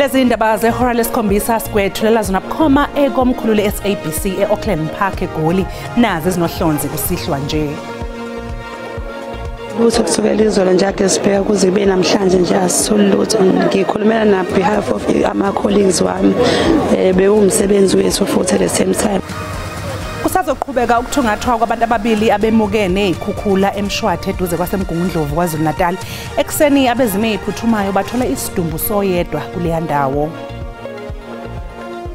Lezi indaba zehora lesikhombisa sikwethulela zona bukhoma ekomkhulu le-SABC e-Auckland Park eGoli, nazi ezinohlonze kusihlwa nje. Lutho kusukela izolo nje ade sibheka kuze kube namhlanje nje asitholi lutho. Ngikhulumela na behalf of ama colleagues wami, bewumsebenzi wethu futhi at the same time. Kusazoqhubeka ukuthungathwa kwabantu ababili abemuke nezikhukhula eMshwathi eduze kwaseMgungundlovu KwaZulu-Natal. Ekuseni abezimo eziphuthumayo bathola isidumbu soyedwa kuleya ndawo.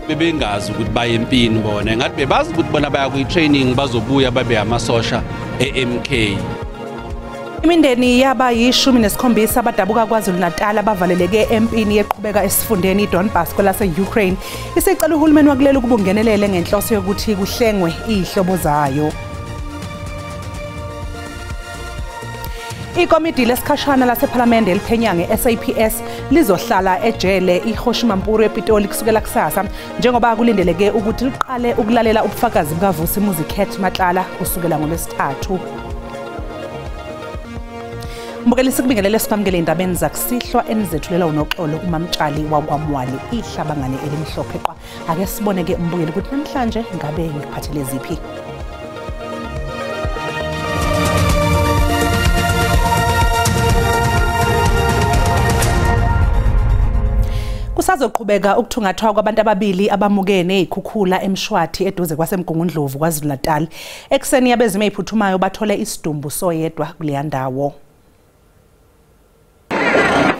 Bebengazi ukuthi baye empini bona, ngathi bebazi ukuthi bona baya kwi-training bazobuya babe amasosha e-MK. Imindeni yaba yi-17 abadabuka KwaZulu-Natal abavaleleke empini eqhubeka esifundeni iDonbas kwelase-Ukraine isicela uhulumeni wakuleli ukuba ungenelele ngenhloso yokuthi kuhlengwe izihlobo zayo. Ikomidi lesikhashana lasephalamende eliphenya nge-SAPS lizohlala ejele iKgosi Mampuru ePitoli kusukela kusasa, njengoba kulindeleke ukuthi liqale ukulalela ubufakazi bukaVusi Muzi Cat Matlala kusukela ngoLwesithathu. Mbukeli, sikubingelele sikwamukele endabeni zakusihlwa enizethulela uNoxolo uMamtshali wakwaMwali, ihlabangane elimhlophe qwa. Ake sibone ke mbukeli ukuthi namhlanje ngabe ngikuphathele ziphi. Kusazoqhubeka ukuthungathwa kwabantu ababili abamuke nezikhukhula eMshwathi eduze kwaseMgungundlovu KwaZulu-Natal. Ekuseni abezimo eziphuthumayo bathole isidumbu soyedwa kuleya ndawo.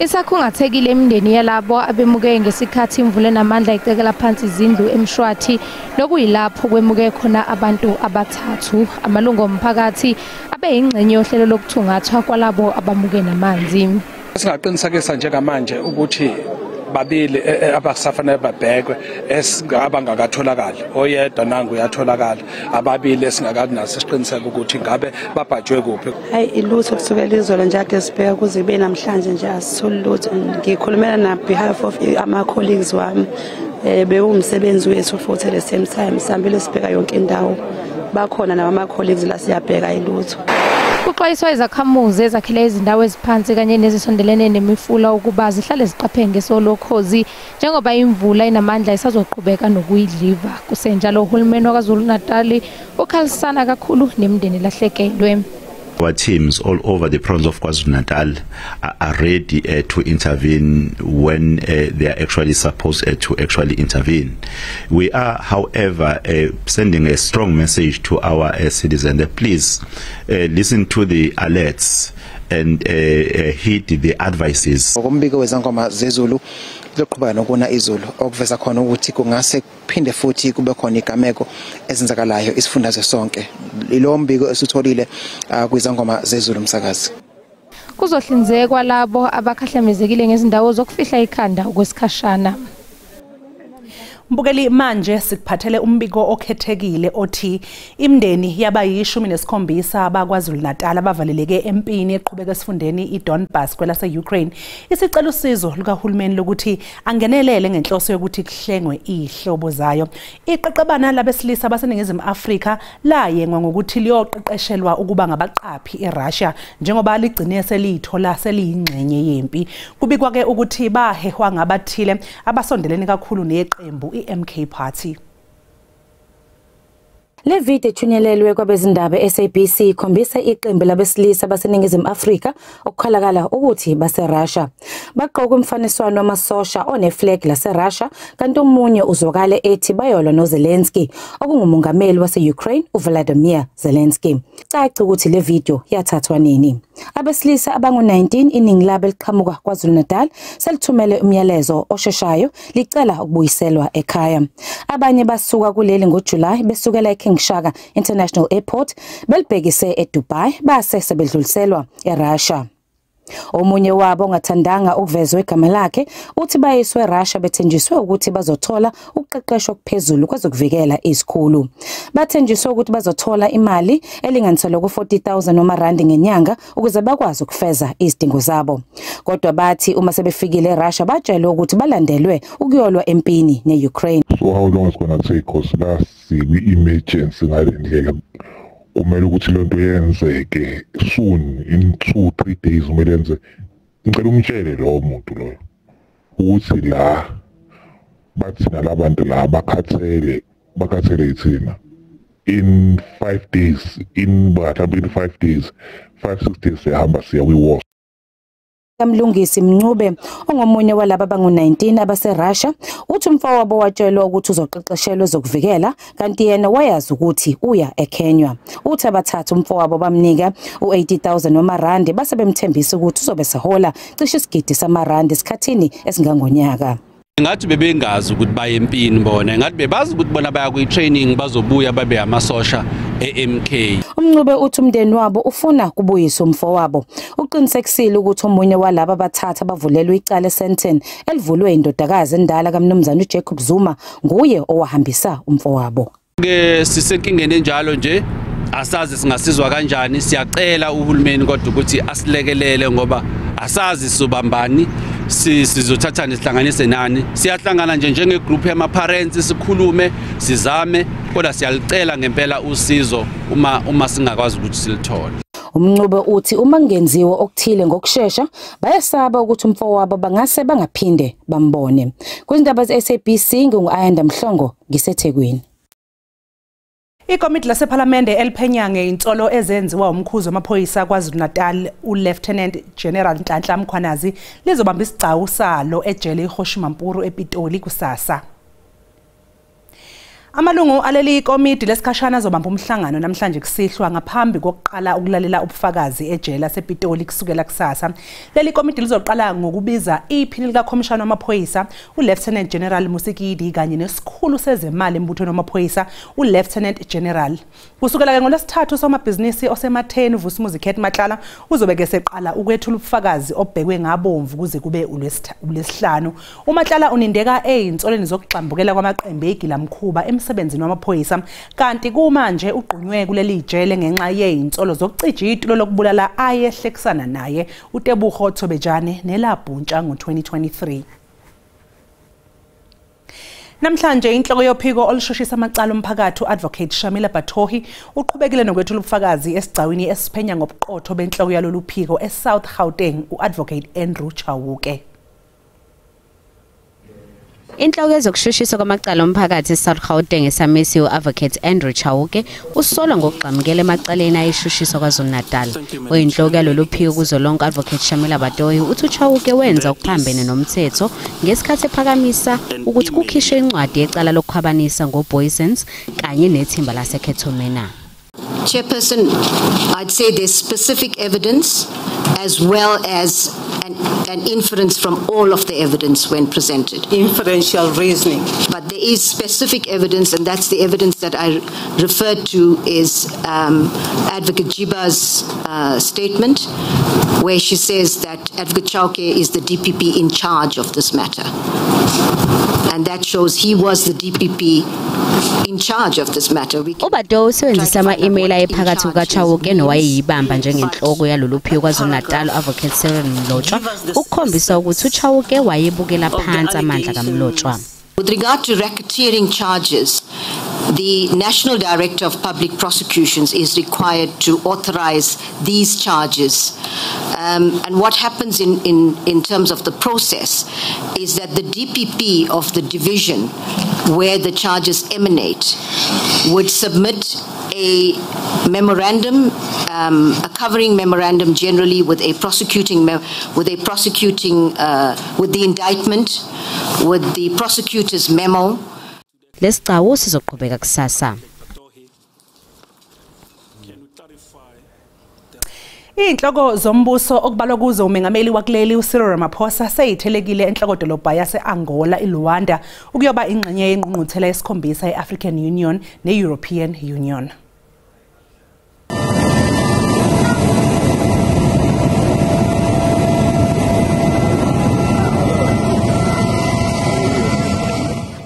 Isakhungathekile imindeni yalabo abemuke ngesikhathi imvula enamandla icekela phansi izindlu eMshwathi, nokuyilapho kwemuke khona abantu abathathu. Amalungu omphakathi abe yingxenye yohlelo lokuthungathwa kwalabo abamuke namanzi. Singaqinisekisa njengamanje ukuthi babili abasafanele babhekwe abangakatholakali, oyedwa nangu uyatholakala, ababili esingakazi naso siqiniseke ukuthi ngabe babhajwe kuphi. Hayi, ilutho kusukela izolo nje ade sibheka kuze kube namhlanje nje asitholi lutho. Ngikhulumela na behalf of ama colleagues wami, bewumsebenzi wethu futhi at the same time. Sihambile sibheka yonke indawo, bakhona nama colleagues la, siyabheka ilutho. Kuxwayiswa izakhamuzi ezakhele izindawo eziphansi kanye nezisondelene nemifula ukuba zihlale ziqaphe ngeso lokhozi njengoba imvula inamandla isazoqhubeka nokuyidliva. Kusenjalo uhulumeni waKwaZulu-Natal ukhalisana kakhulu nemindeni elahlekelwe. Our teams all over the province of KwaZulu-Natal are ready to intervene when they are actually supposed to actually intervene. We are, however, sending a strong message to our citizens that please listen to the alerts and heed the advices. Ngokombiko wezangoma zezulu lizoqhubeka nokuna izulu, okuveza khona ukuthi kungase kuphinde futhi kube khona igameko ezenzakalayo isifundazwe sonke. Ilo mbiko esutholile kwizangoma zezulu umsakazi. Kuzohlinzekwa labo abakhahlamezekile ngezindawo zokufihla ikhanda okwesikhashana. Mbukeli, manje sikuphathele umbiko okhethekile othi imindeni yaba yi-17 abakwaZulu-Natal abavaleleke empini eqhubeka esifundeni iDonbas kwelase-Ukraine isicela usizo lukahulumeni lokuthi angenelele ngenhloso yokuthi kuhlengwe izihlobo zayo. Iqeqebana labesilisa baseNingizimu Afrika layengwa ngokuthi liyoqeqeshelwa ukuba ngabaqaphi eRussia njengoba ligcine seliyithola seliyingxenye yempi. Kubikwa ke ukuthi bahehwa ngabathile abasondelene kakhulu neqembu i-MK Party. Le video ethunyelelwe kwabezindaba SABC ikhombisa iqembu labesilisa baseNingizimu Afrika okukholakala ukuthi baseRussia. Bagqoke umfaniswano wamasosha one-flag laseRussia, kanti omunye uzwakale ethi bayolwa noZelensky, okungumongameli wase-Ukraine uVladimir Zelensky. Caca ukuthi le video yathathwa nini. Abesilisa abangu-19, iningi labo eliqhamuka KwaZulu-Natal, selithumele umyalezo osheshayo licela ukubuyiselwa ekhaya. Abanye basuka kuleli ngoJuly besukela eKing Shaka International Airport belibhekise eDubai, base sebedluliselwa eRussia. Omunye wabo ongathandanga ukuvezwa igama lakhe uthi bayiswe eRussia bethenjiswe ukuthi bazothola ukuqeqeshwa okuphezulu kwezokuvikela izikhulu. Bathenjiswe ukuthi bazothola imali elinganiselwa ku-40,000 wamarandi ngenyanga ukuze bakwazi ukufeza izidingo zabo. Kodwa bathi uma sebefikile eRussia batshelwe ukuthi balandelwe ukuyolwa empini ne-Ukraine. So how long is gonna take? Cause la sikwi-emergency ngale ndlela, kumele ukuthi lento yenzeke soon, in 2-3 days kumele yenze. Ngicela umtshele lowo muntu loyo ukuthi la Bathi nalabantu la bakhathele, bakhathele thina. In 5 days, in 5 days, 5-6 days siyahamba siya kwi-war. Mlungisi Mncube ongomunye walaba abangu-19 abaseRussia uthi umfowabo watshelwa ukuthi uzoqeqeshelwa ezokuvikela kanti yena wayazi ukuthi uya eKenya. Uthi abathathu umfowabo bamnika u-80,000 wamarandi base bemthembisa ukuthi uzobe sehola cishe isigidi samarandi esikhathini esingangonyaka. Ngathi bebengazi ukuthi baye empini bona, ngathi bebazi ukuthi bona baya kwi-training bazobuya babe amasosha e-MK. Umncube uthi umndeni wabo ufuna kubuyisa umfowabo. Uqinisekisile ukuthi omunye walaba abathathu abavulelwe icala eSandton elivulwe indodakazi endala kaMnumzane uJacob Zuma nguye owahambisa umfowabo. Ke sisenkingeni enjalo nje, asazi singasizwa kanjani. Siyacela uhulumeni kodwa ukuthi asilekelele ngoba asazi sobambani, sizothathana sihlanganise nani. Siyahlangana nje njengegroup yama parents sikhulume, sizame, kodwa siyalicela ngempela usizo uma singakwazi ukuthi silithole. Umncube uthi uma kungenziwa okuthile ngokushesha bayasaba ukuthi umfowabo bangase bangaphinde bambone. Kwizindaba ze-SABC ngingu-Ayanda Mhlongo ngiseThekwini. Ikomiti lasePhalamende eliphenya ngeinsolo ezenziwa umkhuzi wamaphoyisa KwaZulu-Natal uLieutenant General Nhlanhla Mkhwanazi lizobamba isigcawu salo ejele iKgosi Mampuru ePitoli kusasa. Amalungu aleli komiti lesikhashana azobamba umhlangano namhlanje kusihlwa ngaphambi kokuqala ukulalela ubufakazi ejele lasePitoli kusukela kusasa. Leli komiti lizoqala ngokubiza iphini likakhomishana wamaphoyisa uLieutenant General Musikidi kanye nesikhulu sezemali embuthweni wamaphoyisa uLieutenant General. Kusukela ke ngolwesithathu somabhizinisi osematheni uVusimuzi Cat Matlala uzobe ke seqala ukwethula ubufakazi obhekwe ngabomvu kuze kube ulwesihlanu. UMatlala unindeka eyinsolweni zokugxambukela kwamaqembu egilamkhuba emsebenzini wamaphoyisa, kanti kumanje ugqunywe kuleli jele ngenxa yezinsolo zokucija itulo lokubulala ayehlekisana naye uTebogo Thobejane nelabhuntsha ngo-2023. Namhlanje inhloko yophiko olushushisa amacala omphakathi uAdvocate Shamila Batohi uqhubekile nokwethula ubufakazi esigcawini esiphenya ngobuqotho benhloko yalolu phiko eSouth Gauteng uAdvocate Andrew Chauke. Inhloko yezokushushiswa kwamacala omphakathi eSouth Gauteng esamisiwe u-Advocate Andrew Chauke usolwa ngokugxamukela emacaleni ayeshushiswa KwaZulu-Natal. Oyinhloko yalolu phiko kuzolonke Advocate Shamila Batohi uthi uChauke wenza okuphambene nomthetho ngesikhathi ephakamisa ukuthi kukhishwe incwadi yecala lokukhwabanisa ngoBoysens kanye nethimba laseKhetomena. Chairperson, I'd say there's specific evidence as well as an inference from all of the evidence when presented. Inferential reasoning. But there is specific evidence, and that's the evidence that I referred to is Advocate Jiba's statement, where she says that Advocate Chauke is the DPP in charge of this matter. And that shows he was the DPP in charge of this matter. uBatohi usebenzisa ama-email ayephakathi kukaChauke nowayeyibamba njengenhloko yalolu phiko KwaZulu-Natal Advocate Cyril Mlotshwa ukukhombisa ukuthi uChauke wayebukela phansi amandla kaMlotshwa. With regard to racketeering charges, the National Director of Public Prosecutions is required to authorize these charges. And what happens in terms of the process is that the DPP of the division where the charges emanate would submit a memorandum, a covering memorandum generally with a prosecuting, with the indictment, with the prosecutor's memo. Lesigcawu sizoqhubeka kusasa. Inhloko zombuso okubalwa kuzo umengameli wakuleli uCyril Ramaphosa seyithelekile enhlokodolobha yase-Angola iLuanda ukuyoba ingxenye yengqungquthela yesikhombisa ye-African Union ne-European Union.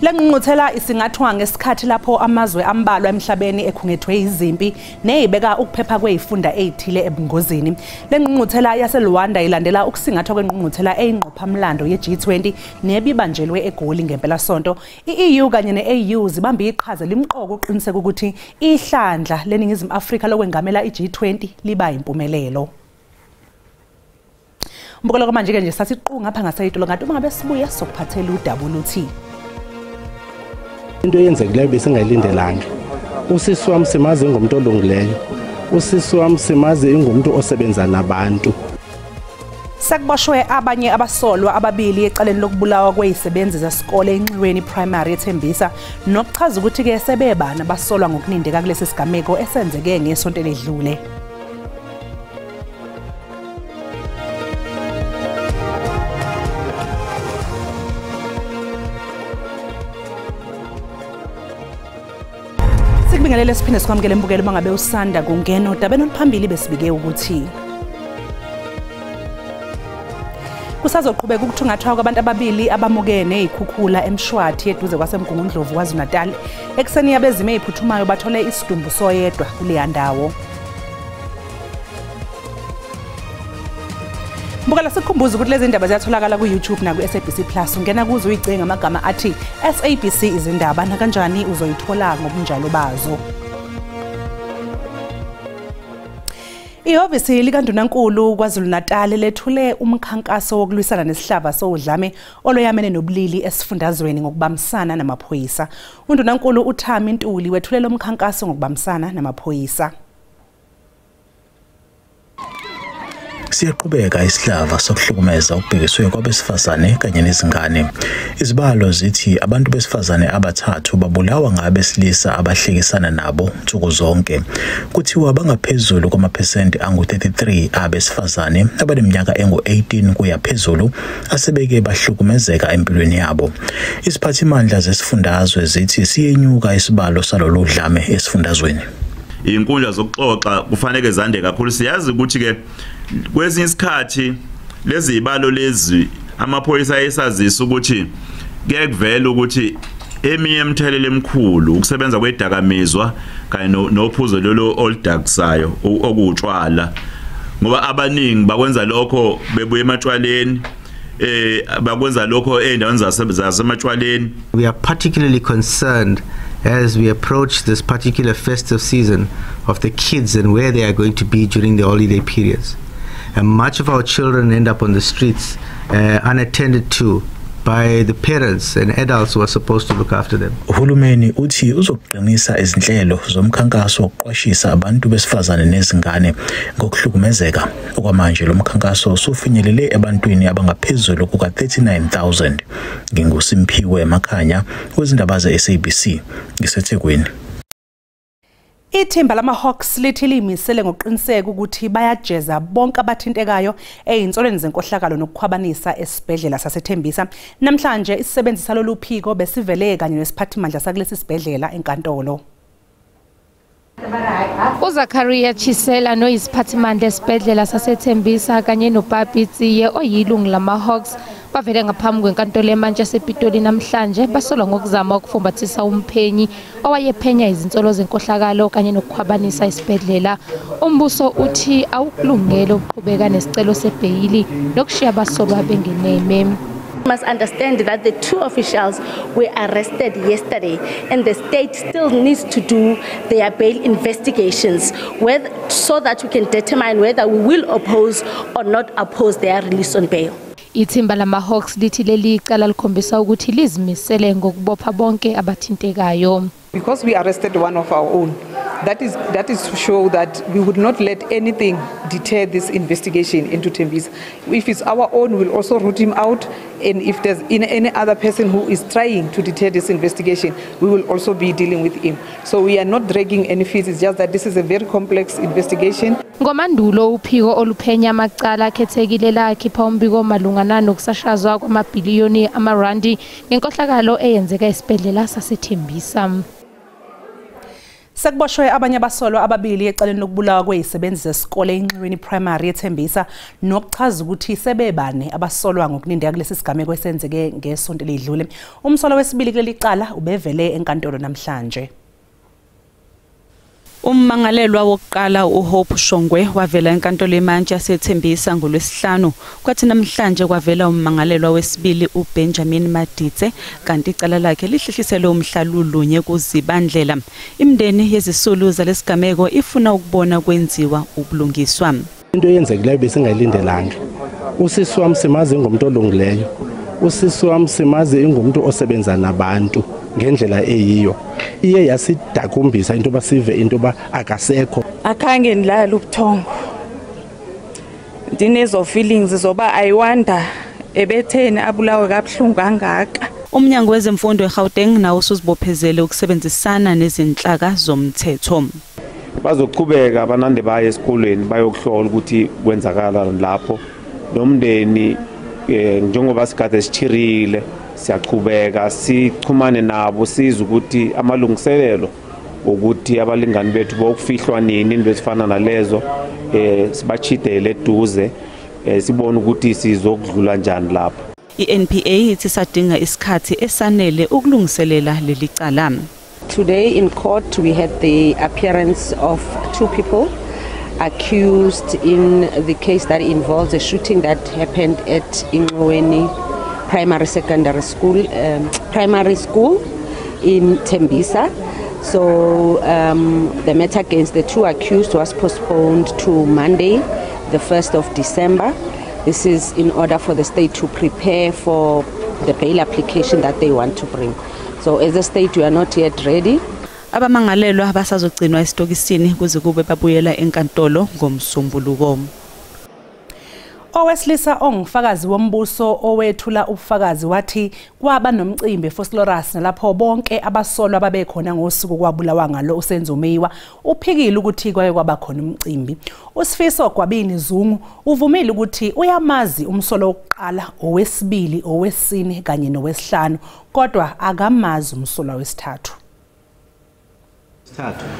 Le ngqungquthela isingathwa ngesikhathi lapho amazwe ambalwa emhlabeni ekhungethwe izimpi nezibeka ukuphepha kwezifunda ezithile ebungozini. Le ngqungquthela yaseLuanda ilandela ukusingathwa kwengqungquthela eyingqophamlando ye-G20 nebibanjelwe eGoli ngempelasonto. I-EU kanye ne-AU zibambe iqhaza limqoka ukuqiniseka ukuthi ihlandla leNingizimu Afrika lokwengamela i-G20 liba impumelelo. Mbukelo manje ke nje sathi qu ngapha ngasayitulo ngathi uma ngabe sibuya sokuphathela udaba oluthi Into eyenzekileyo besingayilindelanga. Usisi wami simazi ngumuntu olungileyo. Usisi wami simazi ngumuntu osebenza nabantu. Sekuboshwe abanye abasolwa ababili ecaleni lokubulawa kwezisebenzi zesikole eNxiweni Primary eThembisa, nokuchaza ukuthi ke sebebana basolwa ngokunindeka kulesi sigameko esenzeke ngesonto eledlule. Sikubingelele siphinde sikwamukele embukelo mangabe usanda kungena odabeni oluphambili besibike ukuthi kusazoqhubeka ukuthungathwa kwabantu ababili abamukene izikhukhula eMshwathi eduze kwaseMgungundlovu KwaZulu-Natal. Ekuseni abezimo eziphuthumayo bathole isidumbu soyedwa kuleya ndawo. Mbukela, sikukhumbuza ukuthi lezi ndaba ziyatholakala ku-YouTube naku-SABC Plus. Ungena kuzo uyicinge ngamagama athi SABC izindaba, nakanjani uzoyithola ngobunjalo bazo. Ihhovisi likaNdunankulu KwaZulu-Natal lethule umkhankaso wokulwisana nesihlava sodlame oloyamene nobulili esifundazweni ngokubambisana namaphoyisa. UNdunankulu uThami Ntuli wethule lo mkhankaso ngokubambisana namaphoyisa. Siyaqhubeka isihlava sokuhlukumeza okubhekiswe kwabesifazane kanye nezingane. Izibalo zithi abantu besifazane abathathu babulawa ngabesilisa abahlekisana nabo nsuku zonke. Kuthiwa bangaphezulu kwamaphesenti angu-33 abesifazane abaneminyaka engu-18 kuya phezulu asebeke bahlukumezeka empilweni yabo. Iziphathimandla zesifundazwe zithi siyenyuka isibalo salolu dlame esifundazweni. Inkundla zokuxoxa kufanele zande kakhulu. Siyazi ukuthi ke kwesinye isikhathi lezi ibalo lezi amaphoyisa ayesazisa ukuthi kuye kuvela ukuthi eminye emthelelo emikhulu ukusebenza kwedakamizwa kanye nophuzo lolo oludakisayo okutshwala, ngoba abaningi bakwenza lokho bebuye ematshwaleni, bakwenza lokho endaweni zasematshwaleni. We are particularly concerned as we approach this particular festive season of the kids and where they are going to be during the holiday periods. And much of our children end up on the streets unattended to by the parents and adults who are supposed to look after them. Uhulumeni uthi uzoqinisa izinhlelo zomkhankaso wokuqwashisa abantu besifazane nezingane ngokuhlukumezeka. Okwamanje lo mkhankaso usufinyelele ebantwini abangaphezulu kuka-39,000. NginguSimphiwe Makhanya wezindaba ze-SABC ngiseThekwini. Ithimba lama-Hawks lithi liyimisele ngokuqiniseka ukuthi bayajeza bonke abathintekayo ey'nsolweni zenkohlakalo nokukhwabanisa esibhedlela saseThembisa. Namhlanje isisebenzi salolu phiko besivele kanye nesiphathimandla sakulesi sibhedlela enkantolo. uZakaria Chisela noyisiphathimandla esibhedlela saseThembisa kanye noPapi Tsiye oyilungu lama-Hawks bavele ngaphambi kwenkantolo emantshi yasePitoli namhlanje basolwa ngokuzama ukufumbathisa umphenyi owayephenya izinsolo zenkohlakalo kanye nokukhwabanisa isibhedlela. Umbuso uthi awukulungele ukuqhubeka nesicelo sebheyili nokushiya abasolwa bengeneme. Must understand that the two officials were arrested yesterday and the state still needs to do their bail investigations so that we can determine whether we will oppose or not oppose their release on bail. Ithimba lama-Hawks lithi leli icala likhombisa ukuthi lizimisele ngokubopha bonke abathintekayo. Because we arrested one of our own, that is to show that we would not let anything deter this investigation into Tembisa. If it's our own, we'll also root him out, and if there's any other person who is trying to deter this investigation, we will also be dealing with him. So we are not dragging any fees, it's just that this is a very complex investigation. Ngomandulo uphiko oluphenya amacala akhethekile lakhipha umbiko malungana nokusashazwa kwamabhiliyoni amarandi ngenkohlakalo eyenzeka esibhedlela saseThembisa. Sekuboshwe abanye abasolwa ababili ecaleni lokubulawa kwezisebenzi zesikole eNxiweni Primary eThembisa, nokuchaza ukuthi sebebane abasolwa ngokunindeka kulesi sigameko esenzeke ngesonto elidlule. Umsolwa wesibili kuleli cala ubevele enkantolo namhlanje. Ummangalelwa wokuqala uHope Shongwe wavela enkantolo yemantshi yaseThembisa ngolwesihlanu, kwathi namhlanje kwavela ummangalelwa wesibili uBenjamin Maditse, kanti icala lakhe lihlehliselwe umhla lulunye kuZibandlela. Imindeni yezisulu zalesigameko ifuna ukubona kwenziwa ubulungiswa. Into eyenzekileyo besingayilindelanga. Usisi wami simazi ngumuntu olungileyo. Usisi wami simazi ngumuntu osebenza nabantu. ngendlela eyiyo. Iye yasidakumbisa into basive into ba akasekho. Akhange ndilala ubuthongo. Ndinezo feelings zoba I wonder ebetheni abulawe kabuhlungu kangaka. Umnyango wezemfundo eGauteng nawo usuzibophezele ukusebenzisana nezinhlaka zomthetho. Bazoqhubeka abanande baye esikolweni bayokuhlola ukuthi kwenzakala lapho. Nomndeni njengoba sikade sichirile siyaqhubeka sichumane nabo siza ukuthi amalungiselelo ukuthi abalingani bethu bokufihlwa nini into ezifana nalezo sibachidele eduze sibone ukuthi sizokudlula njani lapho. I-NPA ithi sadinga isikhathi esanele ukulungiselela leli cala. Today in court we had the appearance of two people accused in the case that involves a shooting that happened at Ingweni Primary Secondary School, Primary School in Tembisa. So the matter against the two accused was postponed to Monday, the 1st of December. This is in order for the state to prepare for the bail application that they want to bring. So as a state we are not yet ready. Abamangalelwa basazogcinwa esitokisini kuze kube babuyela enkantolo ngomsombuluko. Owesilisa ongufakazi wombuso owethula ubufakazi wathi kwaba nomcimbi eVosloorus nalapho bonke abasolwa babekhona ngosuku kwabulawa ngalo uSenzo Meyiwa uphikile ukuthi kwaye kwaba khona umcimbi. Usifiso Gwabini Zungu uvumile ukuthi uyamazi umsolo wokuqala, owesibili, owesine kanye nowesihlanu, kodwa akamazi umsolwa wesithathu.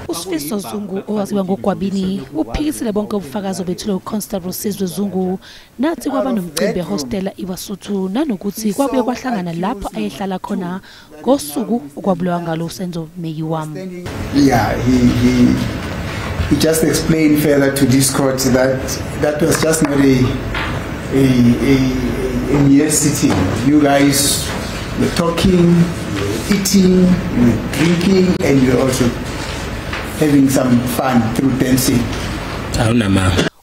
Usifiso Zungu owaziwa ngoGwabini uphikisile bonke ubufakazi obethulwe uConstable Sizwe Zungu nathi kwaba nomcimbi ehostela iWasuthu nanokuthi kwabuye kwahlangana lapho ayehlala khona ngosuku okwabulawa ngalo uSenzo Meyiwa. Yeah, he just explained further to this court that that was just not a mere sitting. You guys were talking, you were eating, you were drinking, and you were also having some fun through dancing.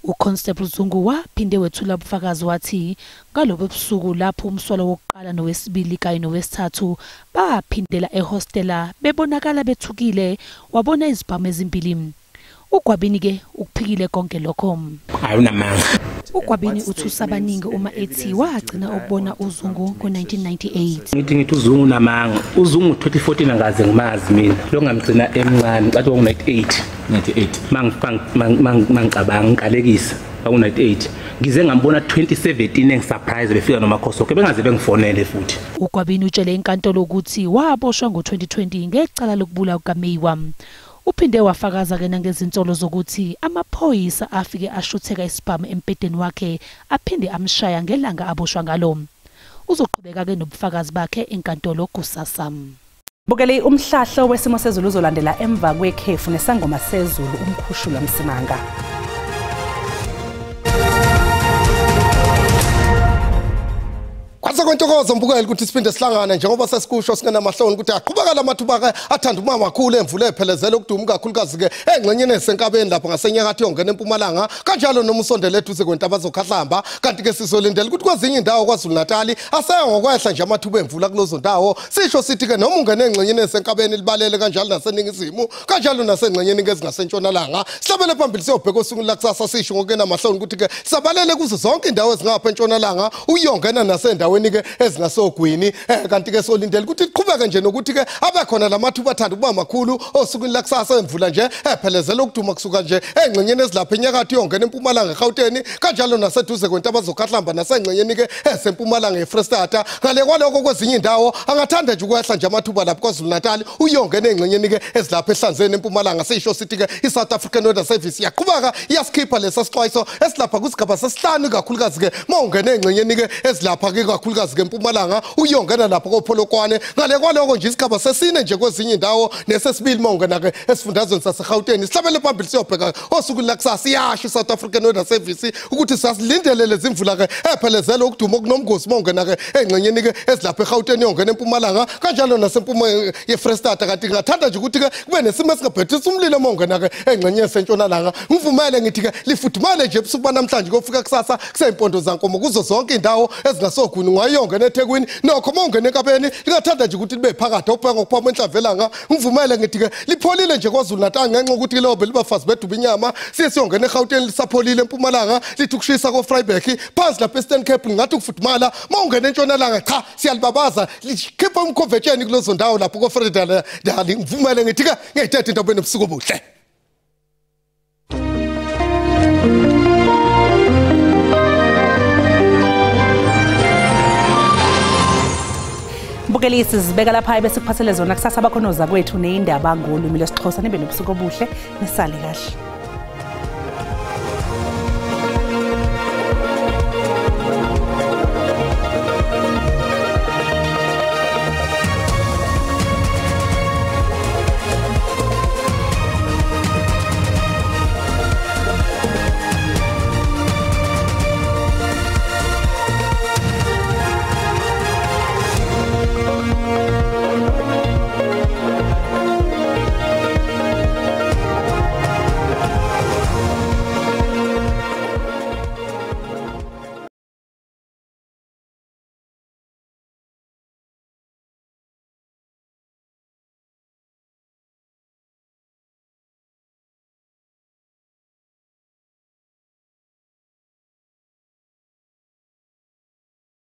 uConstable Zungu waphinde wethula ubufakazi wathi ngalobo busuku lapho umsolwa wokuqala nowesibili kanye nowesithathu baphindela ehostela bebonakala bethukile, wabona izibhamu ezimbili. uGwabini ke ukuphikile konke lokho. uGwabini uthusa abaningi uma ethi wagcina ukubona uZungu ngo-1998. Ngithi uZungu namanga. uZungu 2014 angaze ngimazi mina. Lo ngamgcina emncane, ngathi ngo-98. 98. Mangicabanga ngiqalekisa ngo-98. Ngize ngambona 2017 engisurprise befika noMakhosoke bengaze bengifonele futhi. uGwabini utshele inkantolo ukuthi waboshwa ngo-2020 ngecala lokubulawa kukaMeyiwa. Uphinde wafakaza ke nangezinsolo zokuthi amaphoyisa afike ashutheka isibhamu empedeni wakhe aphinde amshaya ngelanga aboshwa ngalo. Uzoqhubeka ke nobufakazi bakhe enkantolo kusasa. Bukele umhlahlo wesimo sezulu uzolandela emva kwekhefu nesangoma sezulu umkhushulwa Msimanga. Kwantokozo mbukeli ukuthi siphinde sihlangane njengoba sesikusho singenamahloni ukuthi aqhubeka lamathuba ke athanda uma makhulu emvula ephelezela ukuduma kakhulukazi ke engxenyeni esenkabeni lapho ngasenyakatho yongena empumalanga kanjalo noma usondele eduze kwentaba zokhahlamba. Kanti ke sizolindela ukuthi kwezinye indawo kwaZulu Natal asaya ngokwehla nje amathuba emvula kulezo ndawo. Sisho sithi ke noma ungena engxenyeni esenkabeni libalele kanjalo naseningizimu kanjalo nasengxenyeni ezingase-ntshonalanga. Sihlabele phambili siyobheka osukwini lakusasa sisho ngokungenamahloni ukuthi ke sabalele kuzo zonke indawo ezingapha entshonalanga uyongena nasendaweni ke ezingasogwini. Kanti ke solindele ukuthi iqhubeke nje nokuthi ke abekhona lamathuba athanda ukuba makhulu osukwini lakusasa emvula nje ephelezela ukuduma kusuka nje engxenyeni ezilapha enyakatho yongena empumalanga eGauteng kanjalo naseduze kwentaba zokhahlamba nasengxenyeni ke esempumalanga eFrestata. Ngale kwalokho kwezinye indawo angathanda nje ukwehla nje amathuba lapho kwaZulu Natal uyongena engxenyeni ke ezilapha ehlanzeni empumalanga. Sisho sithi ke iSouth African Weather Service iyaqhubeka iyasikhipha lesa sixwayiso esilapha kusigaba sesihlanu kakhulukazi ke mawungena engxenyeni ke ezilapha ke kakhulukazi ke empumalanga uyongena lapho koPolokwane. Ngale kwalokho nje isigaba sesine nje kwezinye indawo nesesibili mawungena ke esifundazweni saseGauteng. Sihlabele phambili siyobheka osukwini lakusasa iyasho iSouth African Weather Service ukuthi sasilindele lezi mvula ke ephelezela ukuduma okunomgosi mawungena ke engxenyeni ke ezilapha eGauteng yongena empumalanga kanjalo nasempuma yeFrestata. Kanti ngingathanda nje ukuthi ke kube nesimo esingabhethisa umlilo mawungena ke engxenyeni yasentshonalanga. Ngivumele ngithi ke lifudumale nje ebusuku banamhlanje kofika kusasa kuseyimpondo zankomo kuzo zonke indawo ezingasogwini. siyongena eThekwini. Nokho uma ungena eKapeni lingathanda nje ukuthi libe phakathi obheka ngokuphuma enhlavelanga. Ngivumele ngithi ke lipholile nje KwaZulu Natal ngenxa ukuthi lobe libafazi beduba inyama. Siye siyongena eGauteng lisapholile eMpumalanga, lithi ukushisa ko Vryburg phansi lapha Eastern Cape ngathi ukufudumala. Uma ungena entshonalanga cha siyalibabaza likhipha umkhovetsheni kulezo ndawo lapho ko Frederick. Ngivumele ngithi ke ngiyithethe into nobusuku obuhle. Mbukeli, sizibeka lapha bese kuphathele zona kusasa bakhonoza kwethu neindaba ngolwimi lwesiXhosa. Nibe nobusuku obuhle, nisale kahle.